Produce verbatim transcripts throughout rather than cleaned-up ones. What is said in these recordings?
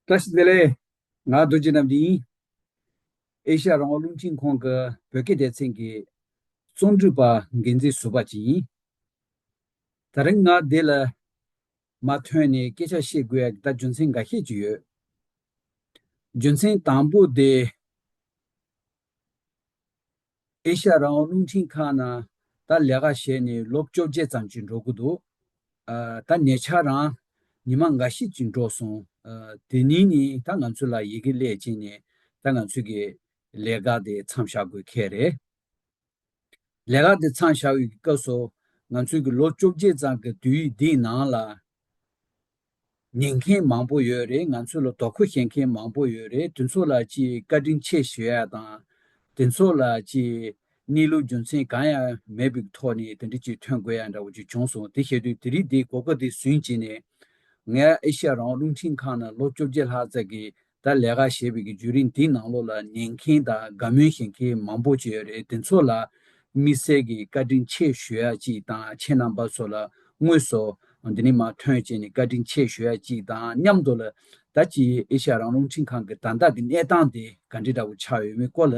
བཀྲ་ཤིས་བདེ་ལེགས། ང་རྡོ་རྗེ་རྣམ་རྒྱལ་ཡིན། ཨེ་ཤ་ཡ་རང་དབང་རླུང་འཕྲིན་ཁང་གི་བོད་སྐད་སྡེ་ཚན་གྱི་རྩོམ་སྒྲིག་པ་འགན་འཛིན་ཟུར་པ་ཅིག་ཡིན། དེ་རིང་ང་འདི་ལ་མར་ཐོན་ནས་སྐད་ཆ་བཤད་དགོས་ཡ་གི་ད་རྒྱུ་མཚན་འགའ་ཤས་ཅིག་ཡོད། རྒྱུ་མཚན་དང་པོ་དེ། ཨེ་ཤ་ཡ་རང་དབང་རླུང་འཕྲིན་ཁང་ནང་ད་ལས་ཀ་བྱས་ནས་ལོ་བཅོ་བརྒྱད་ཙམ་ཅིག་འགྲོ་གི་འདུག་ཨ། ད་ཉེ་ཆར་རང་ཉི་མ་འགའ་ཤས་ཅིག་འགྲོ་སོང་། ཨ། དེ་ནས་ནི་ད་ང་ཚོ་ལ་ཡི་གེ་སླེབས་བྱས་ནས་ད་ང་ཚོ་གི་ལས་ཀ་དེ་མཚམས་བཞག་དགོས་ཁེལ་རེད། ལས་ཀ་དེ་མཚམས་བཞག་ཡོད་ཀྱི་སྐབས་སུ་ང་ཚོའི་གི་ལོ་བཅོ་བརྒྱད་ཙམ་གྱི་དུས་ཡུན་འདིའི་ནང་ལ། ཉན་མཁན་མང་པོ་ཡོད་རེད། ང་ཚོ་ལ་དོ་ཁུར་བྱེད་མཁན་མང་པོ་ཡོད་རེད། དེ་ཚོ་ལ་ཅིག་བཀའ་དྲིན་ཆེ་ཞུ་ཡ་དང་། དེ་ཚོ་ལ་ཅིག་གནས་ལུགས་རྒྱུ་མཚན་གང་ཡང་མེད་པའི་ཐོག་ནས་དེ་འདྲ་ཅིག་ཐོན་དགོས་ཡ་འདྲ་བོ་ཅིག་བྱུང་སོང་། དེ་བྱེད་དུས་དེ་རིང་འདི་གོ་སྐབས་འདི་ཟིན་བྱས་ནས། ངས་ཨེ་ཤ་ཡ་རང་དབང་རླུང་འཕྲིན་ཁང་ནང་ལོ་བཅོ་བརྒྱད་ལྷག་ཙམ་གྱི་ད་ལས་ཀ་བྱས་པའི་གི་བརྒྱུད་རིམ་དེའི་ནང་ལོགས་ལ་ཉན་མཁན་དང་དགའ་མོས་བྱེད་མཁན་མང་པོ་ཅིག་ཡོད་རེད། དེ་ཚོ་ལ་དམིགས་བསལ་གྱི་བཀའ་དྲིན་ཆེ་ཞུ་ཡ་ཅིག་དང་། ཁྱེད་རྣམ་པ་ཚོ་ལ་དངོས་སུ་འདི་ནས་མར་ཐོན་བྱས་ནས་བཀའ་དྲིན་ཆེ་ཞུ་ཡ་ཅིག་དང་མཉམ་དུ་ལ། ད་ཅིག་ཨེ་ཤ་ཡ་རང་དབང་རླུང་འཕྲིན་ཁང་གི་ད་ལྟ་གི་གནས་སྟངས་དེ་ག་འདྲ་འདྲ་བོ་ཆགས་ཡོད་མེད་སྐོར་ལ་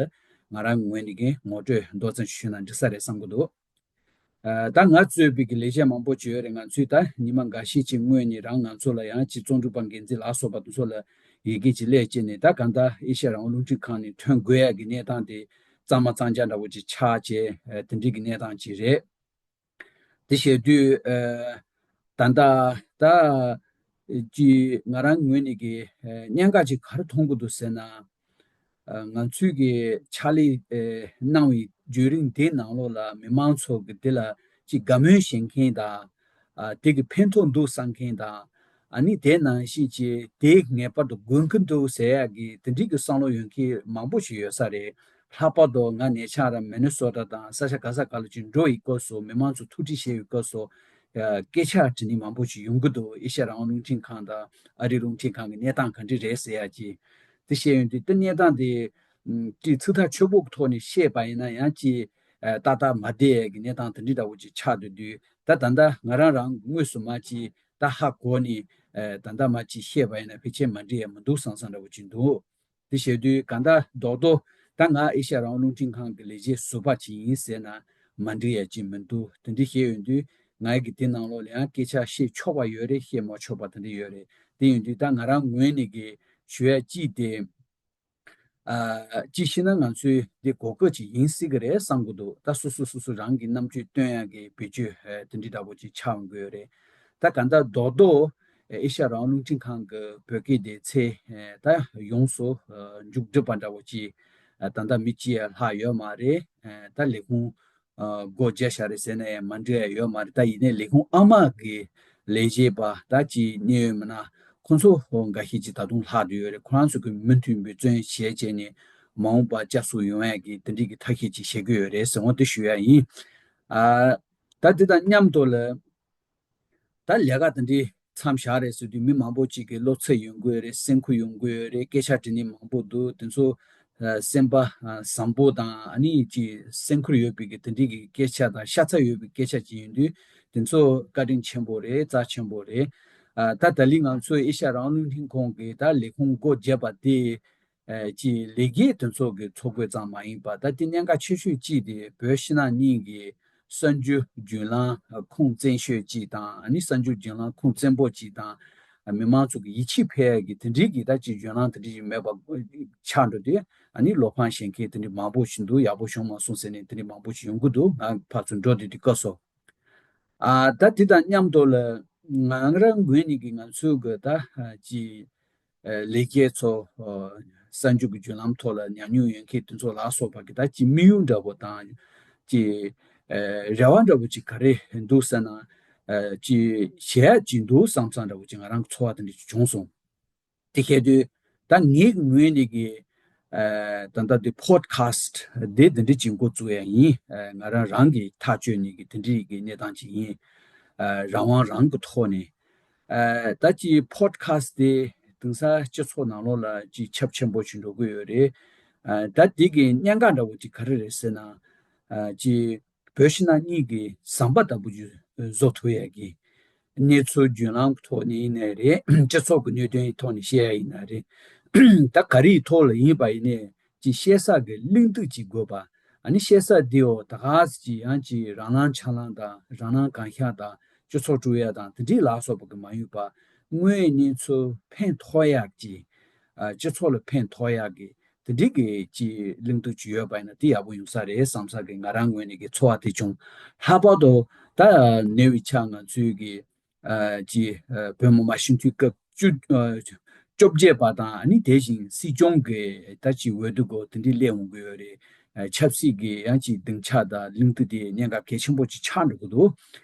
ང་རང་ངོས་ནས་གི་ངོ་སྤྲོད་མདོ་ཙམ་ཞུས་ན་འགྲིག་ས་རེད་བསམ་གྱི་འདུག་ཨ། ད་ང་གཙོས་པའི་གི་ལས་བྱེད་མང་པོ་ཅིག་ཡོད་རེད། ང་ཚོས་ད་ཉི་མ་འགའ་ཤས་ཅིག་སྔོན་ནས་རང་ང་ཚོ་ལ་ཡང་ཅིག་རྩོམ་སྒྲིག་པ་འགན་འཛིན་ལ་སོགས་པ་དེ་ཚོ་ལ་ཡི་གེ་ཅིག་སླེབས་བྱས་ནས། ད་གང་ལྟར་ཨེ་ཤ་ཡ་རང་དབང་རླུང་འཕྲིན་ཁང་ནས་ཐོན་དགོས་ཡ་གི་གནས་སྟངས་དེ་གཙང་མ་གཙང་རྐྱང་འདྲ་བོ་ཅིག་ཆགས་བྱས། ཨ། དེ་འདྲའི་གི་གནས་སྟངས་ཅིག་རེད། དེ་བྱེད་དུས། ཨ། ད་ལྟ་ད་ཅིག་ང་རང་ངོས་ནས་ཀྱི་ཨ་གནད་འགག་ཅིག་ག་རེ་མཐོང་གི་འདུག་ཟེར་ན། ཨ། ང་ཚོས་ཀྱི་ཕྱག་ལས་ཨ་གནང་བའི་བརྒྱུད་རིམ་དེའི་ནང་ལོགས་ལ་མི་མང་ཚོ་གི་དེ་ལ་ཅིག་དགའ་མོས་བྱེད་མཁན་དང་། ཨ། དེ་གི་ཕན་ཐོགས་འདུག་བསམ་མཁན་དང་། ཨ་ནི་དེ་ནང་བཞིན་ཅིག་དེ་ངེས་པར་དུ་དགོས་ཀྱི་འདུག་ཟེར་ཡག་གི་དེ་འདྲའི་གི་བསམ་བློ་ཡོད་མཁན་མང་པོ་ཞིག་ཡོད་ས་རེད། ལྷག་པར་དུ་ང་ཉེ་ཆར་མི་ནི་སོ་ཊ་དང་ས་ཆ་ག་ས་ག་ལ་ཅིག་འགྲོ་ཡི་སྐབས་སུ། མི་མང་ཚོ་ཐུག་འཕྲད་བྱེད་ཡི་སྐབས་སུ། ཨ། སྐད་ཆ་དྲི་ནི་མང་པོ་ཞིག་ཡོང་གི་འདུག་ཨེ་ཤ་ཡ་རང་དབང་རླུང་འཕྲིན་ཁང་དང་ཨ་རིའི་རླུང་འཕྲིན་ཁང་གི་གནས་སྟངས་ག་འདྲ་རེད་ཟེར་ཡ་ཅིག་དེ་བཤད་ཡོང་དུས་དེ་གནས་སྟངས་དེ་ཨམ་ཅིག་ཚིག་ཐག་ཆོད་པོ་གི་ཐོག་ནས་བཤད་པ་ཡིན་ན་ཡང་ཅིག་ཨ། ཏག་ཏག་མ་བསྡད་ཡ་གི་གནས་སྟངས་དེ་འདྲ་འདྲ་བོ་ཅིག་ཆགས་སྡོད་དུས། ད་ད་ལྟ་ང་རང་རང་དངོས་སུ་མར་ཅིག་ད་ཧ་གོ་ནས། ཨ། ད་ལྟ་མར་ཅིག་བཤད་པ་ཡིན་ན་ཕལ་ཆེར་མ་འགྲིག་ཡ་མི་འདུག་བསམ་བསམ་འདྲ་བོ་ཅིག་འདུག་དེ་བྱེད་དུས་གང་ལྟར་རྡོག་རྡོག་ད་ང་ཨེ་ཤ་ཡ་རང་དབང་རླུང་འཕྲིན་ཁང་གི་ལས་བྱེད་ཟུར་པ་ཅིག་ཡིན་ཟེར་ན་མ་འགྲིག་ཡ་ཅིག་མི་འདུག་དེ་འདྲ་བཤད་ཡོང་དུས་ང་གི་དེ་ནང་ལོགས་ལ་ཡང་སྐད་ཆ་བཤད་ཆོག་པ་ཡོད་རེད། བཤད་མ་ཆོག་པ་དེ་འདྲ་ཡོད་རེད། དེ་ཡིན་དུས་ད་ང་རང་ངོས་ནས་གི་ཞུ་ཡ་ཅིག་དེ། ཨ། ཅིག་བཤད་ན་ང་ཚོའི་འདི་གོ་སྐབས་ཅིག་ཡིན་སྲིད་གི་རེད་བསམ་གི་འདུག་ད་སོ་སོ་སོ་སོ་རང་གི་རྣམ་དཔྱོད་སྟོན་ཡ་གི་བེད་སྤྱོད་ཨ་དེ་འདྲ་འདྲ་བོ་ཅིག་ཆགས་ཡོང་གི་ཡོད་རེད། ད་གང་ལྟར་རྡོག་རྡོག་ཨེ་ཤ་ཡ་རང་དབང་རླུང་འཕྲིན་ཁང་གི་བོད་སྐད་སྡེ་ཚན་ཨ་ད་ཡོངས་སུ་ཨ་མཇུག་བསྒྲིལ་བ་འདྲ་བོ་ཅིག་ཨ་ད་ལྟ་མི་གཅིག་ཡ་ལྷག་ཡོད་མ་རེད། ཨ་ད་ལས་ཁུངས་ཨ་སྒོ་རྒྱབ་བཞག་རེད་ཟེར་ན་ཡང་མ་འགྲིག་ཡ་ཡོད་མ་རེད། ད་ཡིན་ནའི་ལས་ཁུངས་ཨ་མ་གི་ལས་བྱེད་པ་ད་ཅིག་གནད་ཡོད་མི་སྣ་ཁོང་ཚོ་འགའ་ཤས་ཅིག་ད་དུང་ལྷག་བསྡད་ཡོད་རེད། ཁོ་རང་ཚོ་གི་མུ་མཐུད་འབད་བརྩོན་བྱས་བྱས་ནས་མ་འོངས་པ་བསྐྱར་གསོ་ཡོང་ཡ་གི་དེ་འདྲའི་གི་ཐབས་ཤེས་ཅིག་བྱེད་ཀྱི་ཡོད་རེད་ཟེར་འོ་དེ་ཞུ་ཡ་ཡིན། ཨ་ད་དེ་དང་མཉམ་དུ་ལ། ད་ལས་ཀ་དེ་འདྲའི་མཚམས་བཞག་རེད་ཟེར་དུས་མི་མང་པོ་ཅིག་གིས་བློ་འཚབ་ཡོང་གི་ཡོད་རེད། སེམས་ཁུར་ཡོང་གི་ཡོད་རེད། སྐད་ཆ་དྲི་ནི་མང་པོ་འདུག་དེ་ཚོ་ཨ་སེམས་པ་ཨ་བཟང་པོ་དང་ཨ་ནི་ཅིག་སེམས་ཁུར་ཡོད་པའི་གི་དེ་འདྲའི་གི་སྐད་ཆ་དང་ཤ་ཚ་ཡོད་པའི་སྐད་ཆ་ཅིག་ཡིན་དུས་དེ་ཚོ་བཀའ་དྲིན་ཆེན་པོ་རེད། རྩ་ཆེན་པོ་རེད། ཨ་ད་ད་ལི་ང་ཚོ་ཨེ་ཤ་ཡ་རང་དབང་རླུང་འཕྲིན་ཁང་གི་ད་ལས་ཁུངས་སྒོ་བརྒྱབ་པ་དེ། ཨ་ཅིག་ལས་བྱེད་དེ་ཚོ་གི་འཚོ་གོས་ཙམ་མ་ཡིན་པ་ད་དེ་གནད་འགག་ཆེ་ཤོས་གཅིག་དེ་བོད་ཕྱི་ནང་གཉིས་ཀྱི་གསར་འགྱུར་བརྒྱུད་ལམ་ཁུངས་བཙན་ཤོས་གཅིག་དང་། ཨ་ནི་གསར་འགྱུར་བརྒྱུད་ལམ་ཁུངས་བཙན་པོ་གཅིག་དང་། མི་མང་ཚོ་གི་ཡིད་ཆེས་འཕེར་ཡ་གི་དེ་འདྲའི་གི་ད་ཅིག་བརྒྱུད་ལམ་དེ་འདྲའི་ཞིག་མེད་པ་ཆགས་འགྲོ་དུས། ཨ་ནི་བློ་ཕམ་བྱེད་མཁན་དེ་འདྲའི་མང་པོ་ཞིག་འདུག་ཡག་པོ་བྱུང་མ་སོང་ཟེར་ནས་དེ་འདྲའི་མང་པོ་ཞིག་ཡོང་གི་འདུག་ང་ཕར་ཚུར་འགྲོ་བསྡད་དུས་སྐབས་སུ། ཨ་ད་དེ་དང་མཉམ་དུ་ལ་ང་རང་ངོས་ནས་ཀྱི་ང་ཚོའི་གི་ད་ཅིག་ཨ་ལས་བྱེད་ཚོ་ཨ་གསར་འགྱུར་གྱི་བརྒྱུད་ལམ་ཐོག་ལ་ཉམས་མྱོང་ཡོད་མཁན་དེ་ཚོ་ལ་སོགས་པ་གི་ད་ཅིག་དམིགས་ཡུལ་འདྲ་པོ་དང་། ཅིག་ཨ་རེ་བ་འདྲ་པོ་ཅིག་ག་རེ་འདུག་ཟེར་ན། ཨ་ཅིག་བྱེད་ཡ་ཅིག་འདུག་བསམ་བསམ་འདྲ་པོ་ཅིག་ང་རང་གི་ཚོར་བ་དེ་འདྲ་ཅིག་བྱུང་སོང་། དེ་བྱས་དུས་ད་ངའི་ངོས་ནས་ཀྱི་ཨ་ད་ལྟ་དེ་པོ་ཌི་ཁ་སི་ཊི་དེ་འདི་འདྲ་ཅིག་འགོ་བཙུགས་ཡ་ཡིན། ཨ་ང་རང་རང་གི་ཐག་གཅོད་ནས་ཀྱི་དེ་འདྲའི་གི་གནས་སྟངས་ཅིག་ཡིན། ཨ་རང་དབང་རང་གི་ཐོག་ནས། ཨ་ད་ཅིག་པོ་ཌི་ཁ་སི་ཊི་དེ་དེང་སང་སྤྱི་ཚོགས་ནང་ལོགས་ལ་ཅིག་ཁྱབ་ཆེན་པོ་ཞིག་འགྲོ་གི་ཡོད་རེད། ཨ་ད་དེ་གི་གནད་འགག་འདྲ་བོ་ཅིག་ག་རེ་རེད་ཟེར་ན། ཨ་ཅིག་བོད་ཕྱི་ནང་གཉིས་ཀྱི་ཟམ་པ་ལྟ་བུ་ཅིག་བཟོ་ཐུབ་ཡ་གི། གནས་ཚུལ་བརྒྱུད་ལམ་གྱི་ཐོག་ནས་ཡིན་ནའི་རེད། སྤྱི་ཚོགས་ཀྱི་གནད་དོན་གྱི་ཐོག་ནས་བཤད་ཡ་ཡིན་ན་རེད། ད་ག་རེའི་ཐོག་ལ་ཡིན་པ་ཡིན་ནའི་ཅིག་བཤད་ས་གི་གླེང་སྟེགས་ཅིག་དགོས་པ། ཨ་ནི་བཤད་ས་དེའོ་ད་ག་ཟེ་ཅིག་ཡང་ཅིག་རང་སྣང་ཆགས་སྣང་དང་རང་སྣང་གང་ཤར་དང་སྤྱི་ཚོགས་དཀྲུག་ཡ་དང་དེ་འདྲའི་ལ་སོགས་པ་གི་མ་ཡོང་པ། དངོས་ཡོད་གནས་ཚུལ་ཕན་ཐོགས་ཡག་ཅིག་ཨ། སྤྱི་ཚོགས་ལ་ཕན་ཐོགས་ཡག་གི་དེ་འདྲའི་གི་ཅིག་གླེང་སྟེགས་ཅིག་ཡོད་པ་ཡིན་ན་དེ་ཡག་པོ་ཡོང་ས་རེད་བསམ་ས་གི་ང་རང་ངོས་ནས་གི་ཚོར་བ་དེ་བྱུང་། ལྷག་པར་དུ་ད་ཉེ་བའི་ཆར་ང་ཚོའི་གི་ཨ། ཅིག་ཨ། བོད་མི་མང་སྤྱི་འཐུས་སྐབས་བཅུ་ཨ། བཅོ་བརྒྱད་པ་དང་ཨ་ནི་དེ་བཞིན་སྲིད་སྐྱོང་གི་ད་ཅིག་འོས་བསྡུ་སྐོར་དེ་འདྲའི་སླེབས་འོང་གི་ཡོད་རེད། ཨ། ཆབ་སྲིད་ཀྱི་ཡང་ཅིག་སྡིངས་ཆ་དང་གླེང་སྟེགས་དེ་གནད་འགག་གལ་ཆེན་པོ་ཅིག་ཆགས་འགྲོ་གི་འདུག་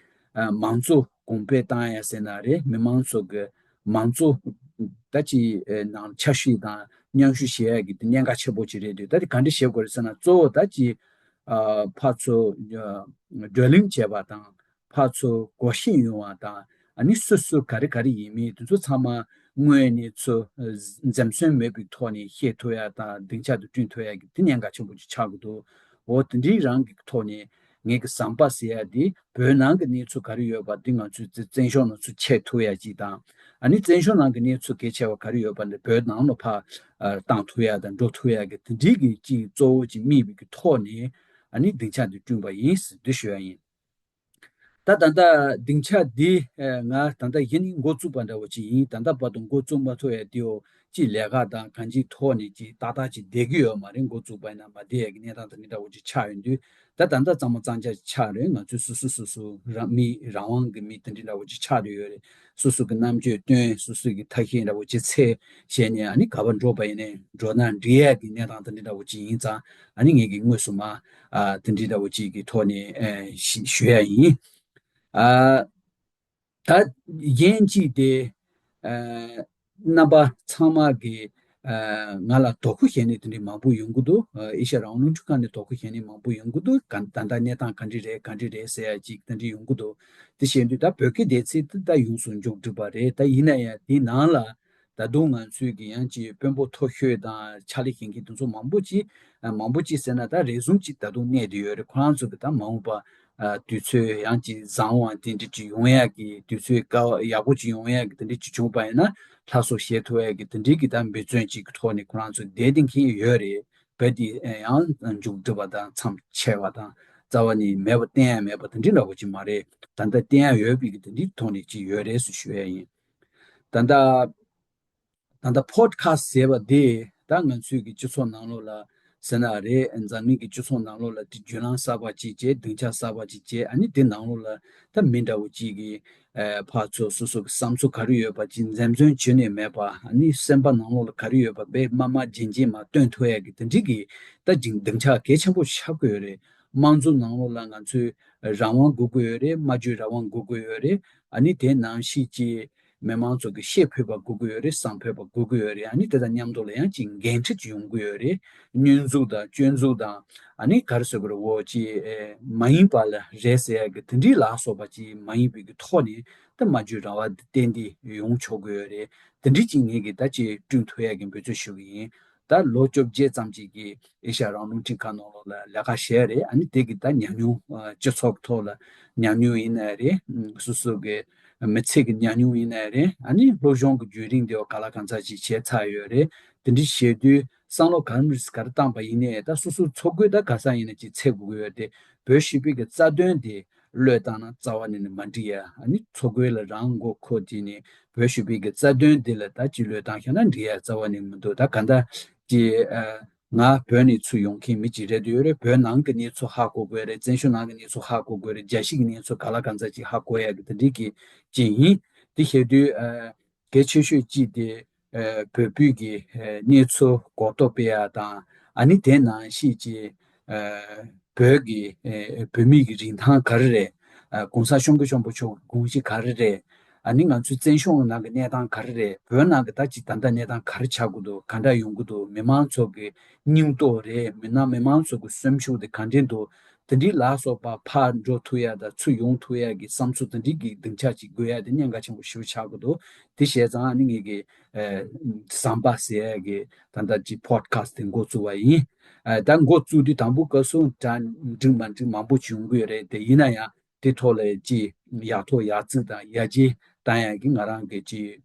ཨ། མང་གཙོ་གོང་འཕེལ་བཏང་ཡ་ཟེར་ན་རེད། མི་མང་ཚོ་གི་མང་གཙོ་ད་ཅིག་ཨ། ནང་འཆར་གཞི་དང་མཉམ་ཞུགས་བྱེད་ཡ་གི་དེ་གནད་འགག་ཆེན་པོ་ཅིག་རེད་འདུག་ད་དེ་ག་འདྲ་བྱེད་དགོས་རེད་ཟེར་ན་གཙོ་བོ་ད་ཅིག་ཨ། ཕར་ཚུར་ཨ། བགྲོ་གླེང་བྱས་པ་དང་། ཕར་ཚུར་སྒོ་ཕྱེ་ཡོང་བ་དང་། ཨ་ནི་སོ་སོ་ག་རེ་ག་རེ་ཡིན་མིན་དེ་ཚོ་ཚང་མ་དངོས་གནས་ཚུལ་འཛེམ་ཟོན་མེད་པའི་ཐོག་ནས་བཤད་ཐུབ་ཡ་དང་སྡིངས་ཆ་དེ་བསྐྲུན་ཐུབ་ཡ་གི་དེ་གནད་འགག་ཆེན་པོ་ཅིག་ཆགས་ཀྱི་འདུག་འོ་དེ་འདྲའི་རང་གི་ཐོག་ནས་ངེད་ཀྱི་ཟམ་པ་ཟེར་ཡ་དེ་བོད་ནང་གི་གནས་ཚུལ་ག་རེ་ཡོད་པ་དེ་ང་ཚོས་བཙན་བཙན་བྱོལ་ནང་ཚུར་འཁྱེར་ཐུབ་ཡ་ཅིག་དང་། ཨ་ནི་བཙན་བྱོལ་ནང་གི་གནས་ཚུལ་གལ་ཆེ་བ་ག་རེ་ཡོད་པ་འདི་བོད་ནང་ལ་ཕར་ཨ། བཏང་ཐུབ་ཡ་དང་འགྲོ་ཐུབ་ཡ་གི་དེ་འདྲའི་གི་ཅིག་གཙོ་བོ་ཅིག་དམིགས་པའི་གི་ཐོག་ནས། ཨ་ནི་སྡིངས་ཆ་འདི་བསྐྲུན་པ་ཡིན་ཟེར་འདི་ཞུ་ཡ་ཡིན། ད་ད་ལྟ་སྡིངས་ཆ་འདི་ང་ད་ལྟ་གཞི་ནས་འགོ་བཙུགས་པ་འདྲ་བོ་ཅིག་ཡིན། ད་ལྟ་བར་དུ་འགོ་བཙུགས་མ་ཐུབ་ཡ་དེའོ་ཅིག་ལས་ཀ་དང་གང་ཅིའི་ཐོག་ནས་ཅིག་ཏག་ཏག་ཅིག་བསྡད་ཀྱི་ཡོད་མ་རེད། འགོ་བཙུགས་པ་ཡིན་ན་མ་བསྡད་ཡ་གི་གནས་སྟངས་དེ་འདྲ་འདྲ་བོ་ཅིག་ཆགས་ཡོང་དུས། ད་ད་ལྟ་གཙང་མ་གཙང་རྐྱང་ཆགས་རེད། ང་ཚོས་སོ་སོ་སོ་སོ་རང་མི་རང་དབང་གི་མི་དེ་འདྲ་འདྲ་བོ་ཅིག་ཆགས་བསྡད་ཡོད་རེད། སོ་སོ་གི་རྣམ་དཔྱོད་བཏོན། སོ་སོ་གི་ཐབས་ཤེས་འདྲ་བོ་ཅིག་འཚོལ་བྱས་ནས་ཨ་ནི་ག་པར་འགྲོ་བ་ཡིན་ནའི་འགྲོ་ན་འགྲིག་ཡ་གི་གནས་སྟངས་དེ་འདྲ་འདྲ་བོ་ཅིག་ཡིན་ཙང་། ཨ་ནི་ངེད་ཀྱིས་དངོས་སུ་མ་ཨ་དེ་འདྲ་འདྲ་བོ་ཅིག་གི་ཐོག་ནས་ཨ་ཞུ་ཞུ་ཡ་ཡིན། ཨ་ད་གཞན་གཅིག་དེ་ཨ་རྣམ་པ་ཚང་མ་གི་ཨ་ང་ལ་དོ་ཁུར་བྱེད་མཁན་དེ་འདྲ་མང་པོ་ཡོང་གི་འདུག་ཨ་ཨེ་ཤ་ཡ་རང་དབང་རླུང་འཕྲིན་ཁང་ནས་དོ་ཁུར་བྱེད་མཁན་མང་པོ་ཡོང་གི་འདུག་ག་ད་ལྟ་གནས་སྟངས་ག་འདྲ་རེད་ག་འདྲ་རེད་ཟེར་ཡ་ཅིག་དེ་འདྲ་ཡོང་གི་འདུག་དེ་བྱས་དུས་ད་བོད་སྐད་སྡེ་ཚན་དེ་ད་ཡོངས་སུ་མཇུག་བསྒྲིལ་བ་རེད། ད་ཡིན་ན་ཡང་དེའི་ནང་ལ་ད་དུང་ང་ཚོས་ཀྱི་ཡང་ཅིག་དཔོན་པོ་མཐོ་ཤོས་དང་ཕྱག་ལས་བྱེད་མཁན་དེ་ཚོ་མང་པོ་ཅིག་ཨ་མང་པོ་ཅིག་ཟེར་ན་ད་རེ་ཟུང་ཅིག་ད་དུང་གནས་བསྡད་ཡོད་རེད། ཁོ་རང་ཚོ་གི་ད་མ་འོངས་པ་ཨ་དུས་ཚོད་ཡང་ཅིག་བཟང་བ་དེ་འདྲ་ཅིག་ཡོང་ཡག་གི་དུས་ཚོད་དཀའ་བ་ཡག་པོ་ཅིག་ཡོང་ཡག་གི་དེ་འདྲ་ཅིག་བྱུང་པ་ཡིན་ན་སླར་གསོ་བྱེད་ཐུབ་ཡག་གི་དེ་འདྲའི་གི་ད་འབད་བརྩོན་ཅིག་གི་ཐོག་ནས་ཁོ་རང་ཚོ་བསྡད་བསྡད་མཁན་ཡོད་རེད། བོད་འདི་ཡང་མཇུག་སྒྲིལ་བ་དང་མཚམས་ཆད་པ་དང་རྩ་བ་ནས་མེད་པ་གཏན་ཡང་མེད་པ་དེ་འདྲའི་འདྲ་བོ་ཅིག་མ་རེད། ད་ལྟ་གཏན་ཡང་ཡོད་པའི་གི་དེ་འདྲའི་ཐོག་ནས་ཅིག་ཡོད་རེད་ཟེར་ཞུ་ཡ་ཡིན། ད་ལྟ་ད་ལྟ་ཕོད་ཁ་སི་ཟེར་བ་དེ་ད་ང་ཚོའི་གི་སྤྱི་ཚོགས་ནང་ལོགས་ལ་ཟེར་ན་རེད། འཛམ་གླིང་གི་སྤྱི་ཚོགས་ནང་ལོགས་ལ་དེ་བརྒྱུད་ལམ་གསར་པ་ཅིག་བྱས། སྡིངས་ཆ་གསར་པ་ཅིག་བྱས། ཨ་ནི་དེ་ནང་ལོགས་ལ་ད་མི་འདྲ་བོ་ཅིག་གིས་ཨ་ཕར་ཚུར་སོ་སོ་གི་བསམ་ཚུལ་ག་རེ་ཡོད་པ་ཅིག་འཛེམ་ཟོན་བྱེད་ནས་མེད་པ། ཨ་ནི་སེམས་པ་ནང་ལོགས་ལ་ག་རེ་ཡོད་པ་དཔེ་དམར་དམར་རྗེན་རྗེན་མར་སྟོན་ཐུབ་ཡ་གི་དེ་འདྲའི་གི་ད་ཅིག་སྡིངས་ཆ་གལ་ཆེན་པོ་ཆགས་ཀྱི་ཡོད་རེད། དམངས་གཙོ་ནང་ལོགས་ལ་ང་ཚོས་རང་དབང་དགོས་ཀྱི་ཡོད་རེད། སྨྲ་བརྗོད་རང་དབང་དགོས་ཀྱི་ཡོད་རེད། ཨ་ནི་དེ་ནང་བཞིན་གྱི་མི་མང་ཚོ་གི་བཤད་ཕོད་པ་དགོས་ཀྱི་ཡོད་རེད། བསམ་ཕོད་པ་དགོས་ཀྱི་ཡོད་རེད། ཨ་ནི་དེ་དང་མཉམ་དུ་ལ་ཡང་ཅིག་འགན་འཁྲི་ཅིག་ཡོང་གི་ཡོད་རེད། བསྙོན་འཛུགས་དང་སྐྱོན་འཛུགས་དང་ཨ་ནི་ག་རེ་ཟེར་དགོས་རེད། འོ་ཅིག་ཨེ་མ་ཡིན་པ་ལ་རེད་ཟེར་ཡ་གི་དེ་འདྲའི་ལ་སོགས་པ་ཅིག་མ་ཡིན་པའི་གི་ཐོག་ནས་ད་སྨྲ་བརྗོད་རང་དབང་དེ་ཏན་ཏན་ཡོང་ཆོག་གི་ཡོད་རེད། དེ་འདྲའི་ཅིག་ངེད་ཀྱིས་ད་ཅིག་བསྐྲུན་ཐུབ་ཡ་གི་འབད་རྩོལ་ཞུ་གི་ཡིན། ད་ལོ་བཅོ་བརྒྱད་ཙམ་ཅིག་གི་ཨེ་ཤ་ཡ་རང་དབང་རླུང་འཕྲིན་ཁང་ནང་ལོགས་ལ་ལས་ཀ་བྱས་རེད། ཨ་ནི་དེ་གི་ད་ཉམས་མྱོང་ཨ་སྤྱི་ཚོགས་ཐོག་ལ་ཉམས་མྱོང་ཡིན་ནའི་རེད། ཨ་སོ་སོ་གི་མི་ཚེ་གི་ཉམས་མྱོང་ཡིན་ནའི་རེད། ཨ་ནི་སློབ་སྦྱོང་གི་བརྒྱུད་རིམ་དེ་བ་ག་ལ་གང་འཚམ་ཅིག་བྱས་ཚར་ཡོད་རེད། དེ་འདྲ་བྱེད་དུས་བསམ་བློ་ག་རེ་ག་རེ་བཏང་པ་ཡིན་ནའི་ད་སོ་སོའི་འཚོ་གོས་ད་ག་ས་ཡིན་ན་ཅིག་འཚོལ་དགོས་ཀྱི་ཡོད་དེ། བོད་སྤྱི་པའི་གི་རྩ་དོན་དེ་བློས་བཏང་ན་རྩ་བ་ནས་ནི་མ་འགྲིག་ཡ། ཨ་ནི་འཚོ་གོས་ལ་རང་མགོ་འཁོར་དེ་ནི་བོད་སྤྱི་པའི་གི་རྩ་དོན་འདི་ལ་ད་ཅི་བློས་བཏང་བཞག་ན་འགྲིག་ཡ་རྩ་བ་ནས་མི་འདུག་ད་ག་འདྲ་ཅི་ཨ་ང་བོད་ནས་ཚུར་ཡོང་མཁན་མི་ཅིག་རེད་འདོད་ཡོད་རེད། བོད་ནང་གི་གནས་ཚུལ་ཧ་གོ་དགོས་རེད། བཙན་བྱོལ་ནང་གི་གནས་ཚུལ་ཧ་གོ་དགོས་རེད། རྒྱལ་སྤྱི་གི་གནས་ཚུལ་ག་ལ་གང་འཚམ་ཅིག་ཧ་གོ་ཡ་གི་དེ་འདྲའི་གི་ཅིག་ཡིན། དེ་བཤད་དུས་ཨ་གལ་ཆེ་ཤོས་གཅིག་དེ་ཨ་བོད་བརྒྱུད་ཀྱི་ཨ་གནས་ཚུལ་གོ་རྟོགས་སྤེལ་ཡ་དང་། ཨ་ནི་དེ་ནང་བཞིན་གྱི་ཨ་བོད་ཀྱི་ཨ་བོད་མི་གི་རིན་ཐང་ག་རེ་རེད། ཨ་གོང་ས་སྐྱབས་མགོན་ཆེན་པོ་མཆོག་གི་དགོངས་གཞི་ག་རེ་རེད། ཨ་ནི་ང་ཚོའི་བཙན་བྱོལ་ནང་གི་གནས་སྟངས་ག་རེ་རེད། བོད་ནང་གི་ད་ཅི་ད་ལྟ་གནས་སྟངས་ག་རེ་ཆགས་ཀྱི་འདུག་ག་འདྲ་ཡོང་གི་འདུག་མི་མང་ཚོ་གི་སྙིང་སྟོབས་རེད། མི་ནང་མི་མང་ཚོ་གི་སེམས་ཤུགས་དེ་ག་འདྲ་འདུག་དེ་འདྲའི་ལ་སོགས་པ་ཕར་འགྲོ་ཐུབ་ཡ་དང་ཚུར་ཡོང་ཐུབ་ཡ་གི་བསམ་ཚུལ་དེ་འདྲའི་གི་སྡིངས་ཆ་ཅིག་དགོས་ཡ་དེ་གནད་འགག་ཆེན་པོ་ཞེ་པོ་ཆགས་ཀྱི་འདུག་དེ་བྱས་ཙང་ཨ་ནི་ངེད་ཀྱི་ཨ་ཟམ་པ་ཟེར་ཡ་གི་ད་ལྟ་ཅིག་ཕོད་ཁ་སི་དེ་འགོ་བཙུགས་པ་ཡིན། ཨ་ད་འགོ་བཙུགས་དུས་དང་པོ་སྐབས་སུ་གྲ་འགྲིག་མ་འགྲིག་མང་པོ་བྱུང་གི་ཡོད་རེད། དེ་ཡིན་ན་ཡང་ དེ་ཐོག་ལ་ཅིག་ཡག་ཐོག་ཡག་བརྩིགས་དང་ཡར་རྒྱས་བཏང་ཡག་གི་ང་རང་གི་ཅིག་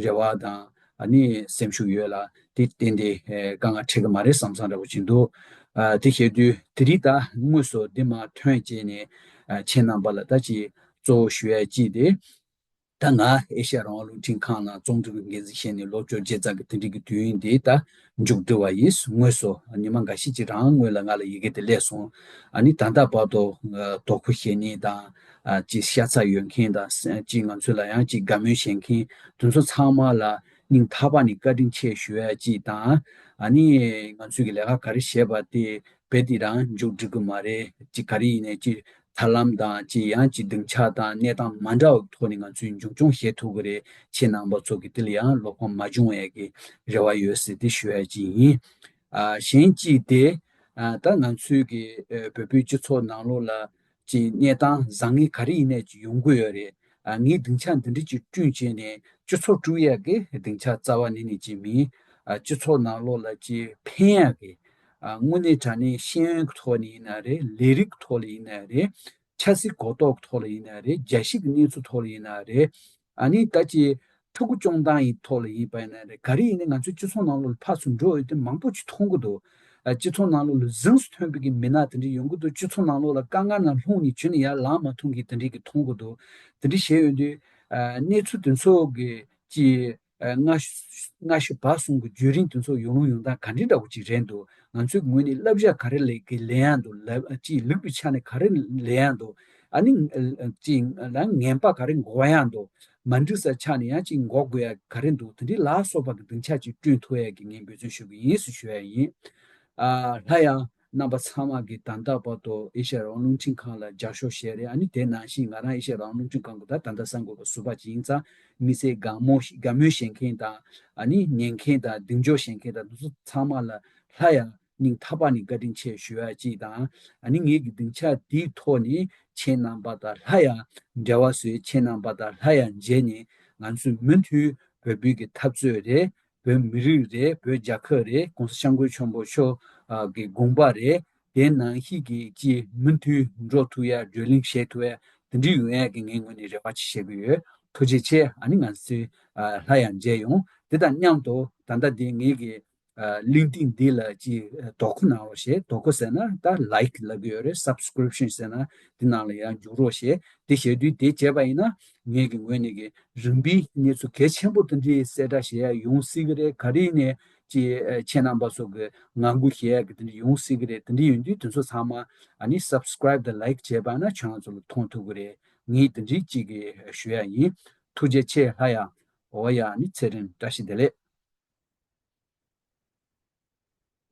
རེ་བ་དང་ཨ་ནི་སེམས་ཤུགས་ཡོད་ལ། དེ་གཏན་གཏན་དཀའ་ངལ་འཕྲད་ཀྱི་མ་རེད་བསམ་བསམ་འདྲ་པོ་ཅིག་འདུག་ཨ་དེ་བཤད་དུས་དེ་རིང་ད་དངོས་སུ་འདི་མར་ཐོན་བྱས་ནས་ཨ་ཁྱེད་རྣམ་པ་ལ་ད་ཅིག་གཙོ་བོ་ཞུ་ཡ་ཅིག་དེ། ད་ང་ཨེ་ཤ་ཡ་རང་དབང་རླུང་འཕྲིན་ཁང་ནང་རྩོམ་སྒྲིག་པའི་འགན་འཛིན་བྱས་ནས་ལོ་བཅོ་བརྒྱད་ཙམ་གྱི་དེ་འདྲའི་གི་དུས་ཡུན་དེ་ད་མཇུག་བསྒྲིལ་བ་ཡིན། དངོས་སུ་ཉི་མ་འགའ་ཤས་ཅིག་རང་སྔོན་ལ་ང་ལ་ཡི་གེ་དེ་སླེབས་སོང་། ཨ་ནི་ད་ལྟ་བར་དུ་ཨ་དོ་ཁུར་བཞེས་མཁན་དང་ཨ་ཅིག་ཤ་ཚ་ཡོད་མཁན་དང་ཅིག་ང་ཚོ་ལ་ཡང་ཅིག་དགའ་མོས་བྱེད་མཁན་དེ་ཚོ་ཚང་མ་ལ་སྙིང་ཐག་པ་ནས་བཀའ་དྲིན་ཆེ་ཞུ་ཡ་ཅིག་དང་། ཨ་ནི་ང་ཚོས་ཀྱི་ལས་ཀ་ག་རེ་བྱས་པ་དེ་རྦད་དེ་རང་མཇུག་སྒྲིལ་གི་མ་རེད། ཅིག་ག་རེ་ཡིན་ནའི་ཅིག་ཐབས་ལམ་དང་ཅིག་ཡང་ཅིག་སྡིངས་ཆ་དང་གནས་སྟངས་མ་འདྲ་བའི་ཐོག་ནས་ང་ཚོས་མཇུག་སྐྱོང་བྱེད་ཐུབ་ཀྱི་རེད། ཁྱེད་རྣམ་པ་ཚོ་གི་དེ་ལ་ཡང་བློ་ཕམ་མ་བྱུང་ཡས་ཀྱི་རེ་བ་ཡོད་ཟེར་དེ་ཞུ་ཡ་ཅིག་ཡིན། ཨ་གཞན་གཅིག་དེ་ཨ་ད་ང་ཚོའི་གི་ཨ་བོད་པའི་སྤྱི་ཚོགས་ནང་ལོགས་ལ་ཅིག་གནས་སྟངས་བཟང་ངན་ག་རེ་ཡིན་ནའི་ཅིག་ཡོང་གི་ཡོད་རེད། ཨ་ངས་སྡིངས་ཆ་འདི་འདྲ་ཅིག་བསྐྲུན་བྱས་ནས་སྤྱི་ཚོགས་དཀྲུག་ཡ་གི་སྡིངས་ཆ་རྩ་བ་ནས་ནས་ཅིག་མིན། ཨ་སྤྱི་ཚོགས་ནང་ལོགས་ལ་ཅིག་ཕན་ཡ་གི་ཨ་དངོས་གནས་དྲང་གནས་ཤེས་ཡོན་གྱི་ཐོག་ནས་ཡིན་ན་རེད། ལས་རིགས་ཀྱི་ཐོག་ལ་ཡིན་ན་རེད། ཆབ་སྲིད་གོ་རྟོགས་ཀྱི་ཐོག་ལ་ཡིན་ན་རེད། རྒྱལ་སྤྱི་གི་གནས་ཚུལ་ཐོག་ལ་ཡིན་ན་རེད། ཨ་ནི་ད་ཅིག་ཕྲུ་གུ་སྐྱོང་སྟངས་ཡི་ཐོག་ལ་ཡིན་པ་ཡིན་ན་རེད། ག་རེ་ཡིན་ནའི་ང་ཚོའི་སྤྱི་ཚོགས་ནང་ལོགས་ལ་ཕར་ཚུར་འགྲོ་ཡོད་དུས་མང་པོ་ཅིག་མཐོང་གི་འདུག་ཨ་སྤྱི་ཚོགས་ནང་ལོགས་ལ་གཟེངས་སུ་ཐོན་པའི་གི་མི་སྣ་དེ་འདྲ་ཡོང་གི་འདུག་སྤྱི་ཚོགས་ནང་ལོགས་ལ་དཀའ་ངལ་ནང་ལྷུང་ནས་བྱོན་ནས་ཡར་ལངས་མ་ཐུབ་མཁན་དེ་འདྲ་གི་མཐོང་གི་འདུག་དེ་འདྲ་བྱས་ཡོང་དུས་ཨ་གནས་ཚུལ་དེ་ཚོ་གི་ཅིག་ཨ་སྔ་ཤོས་སྔ་ཤོས་བར་གསུམ་གྱི་བརྒྱུད་རིམ་དེ་ཚོ་ཡོང་ལུགས་ཡོང་སྟངས་ག་འདྲ་འདྲ་བོ་ཅིག་རེད་འདུག་ང་ཚོའི་ངོས་ནས་བསླབ་བྱ་ག་རེ་ལས་ཀྱི་ལེན་ཡག་འདུག་ལབ་ཅིག་ལུགས་ཀྱི་ཆ་ནས་ག་རེ་ལེན་ཡག་འདུག་ཨ་ནི་ཅིག་ལ་ངན་པ་ག་རེ་འགོག་ཡག་འདུག་མ་འགྲིག་ས་ཆ་ནས་ཡང་ཅིག་འགོག་དགོས་ཡག་ག་རེ་འདུག་དེ་འདྲའི་ལ་སོགས་པ་གི་སྡིངས་ཆ་ཅིག་བསྐྲུན་ཐུབ་ཡག་གི་ངས་འབད་བརྩོན་ཞུ་གི་ཡིན་ཟེར་ཞུ་ཡག་ཡིན། ཨ་སླར་ཡང་རྣམ་པ་ཚང་མ་གིས་ད་ལྟ་བར་དུ་ཨེ་ཤ་ཡ་རང་དབང་རླུང་འཕྲིན་ཁང་ལ་རྒྱབ་སྐྱོར་བྱས་རེད། ཨ་ནི་དེ་ནང་བཞིན་ང་རང་ཨེ་ཤ་ཡ་རང་དབང་རླུང་འཕྲིན་ཁང་གི་ད་ད་ལྟ་གསར་འགོད་པ་ཟུར་པ་ཅིག་ཡིན་ཙང་དམིགས་བསལ་དགའ་མོ་དགའ་མོས་བྱེད་མཁན་དང་ཨ་ནི་ཉན་མཁན་དང་གདེང་འཇོག་བྱེད་མཁན་དང་དེ་ཚོ་ཚང་མ་ལ་སླར་ཡང་སྙིང་ཐག་པ་ནས་བཀའ་དྲིན་ཆེ་ཞུ་ཡ་གཅིག་དང་། ཨ་ནི་ངེད་ཀྱི་སྡིངས་ཆ་འདིའི་ཐོག་ནས་ཁྱེད་རྣམ་པ་དང་སླར་ཡང་འབྲེལ་བ་བཟོས། ཁྱེད་རྣམ་པ་དང་སླར་ཡང་མཇལ་ནས་ང་ཚོས་མུ་མཐུད་བོད་བོད་ཀྱི་འཐབ་རྩོད་རེད། བོད་མི་རིགས་རེད། བོད་རྒྱལ་ཁབ་རེད། ༸གོང་ས་༸སྐྱབས་མགོན་ཆེན་པོ་མཆོག་གི་དགོངས་པ་རེད། དེ་ནང་བཞིན་གྱི་ཅིག་མུ་མཐུད་འགྲོ་ཐུབ་ཡ་བགྲོ་གླེང་བྱེད་ཐུབ་ཡ་དེ་འདྲ་ཡོང་ཡ་གི་ངའི་ངོས་ནས་རེ་བ་ཅིག་བྱེད་ཀྱི་ཡོད། ཐུགས་རྗེ་ཆེ། ཨ་ནི་ང་ཚོས་ཨ་སླར་ཡང་མཇལ་ཡོང་། དེ་དང་མཉམ་དུ་ད་ལྟ་འདི་ངེད་ཀྱི་ཨ་ལིང་ཏིན་འདི་ལ་ཅིག་ཨ་དོ་ཁུར་གནང་རོགས་ཞེས། དོ་ཁུར་ཟེར་ན་ད་ལའིཀ་ལབ་ཀྱི་ཡོད་རེད། སབ་སི་ཀི་རིབ་ཤན་ཟེར་ན་འདི་ནང་ལ་ཡང་འཇུག་རོགས་ཞེས། དེ་བྱེད་དུས་དེ་བྱས་པ་ཡིན་ན་ངེད་ཀྱི་ངོས་ནས་ཀྱི་རིམ་པས་གནས་ཚུལ་གལ་ཆེན་པོ་དེ་འདྲའི་གསལ་བསྒྲགས་བྱེད་ཡ་ཡོང་སྲིད་ཀྱི་རེད། ག་རེ་ཡིན་ནའི་ཅིག་ཨ་ཁྱེད་རྣམ་པ་ཚོ་གི་ངང་སྒུག་བྱེད་ཡ་གི་དེ་འདྲ་ཡོང་སྲིད་ཀྱི་རེད། དེ་འདྲ་ཡོང་དུས་དེ་ཚོ་ཚང་མ་ཨ་ནི་སབ་སི་ཀི་རབ་དང་ལའིཀ་བྱས་པ་ན་ཁྱོད་རང་ཚོ་ལ་མཐོང་ཐུབ་ཀྱི་རེད། ངས་དེ་འདྲའི་ཅིག་གི་ཞུ་ཡ་ཡིན། ཐུགས་རྗེ་ཆེ། ལྷ་ཡ། འོ་ཡ། ཨ་ནི་ཚེ་རིང་བཀྲ་ཤིས་བདེ་ལེགས།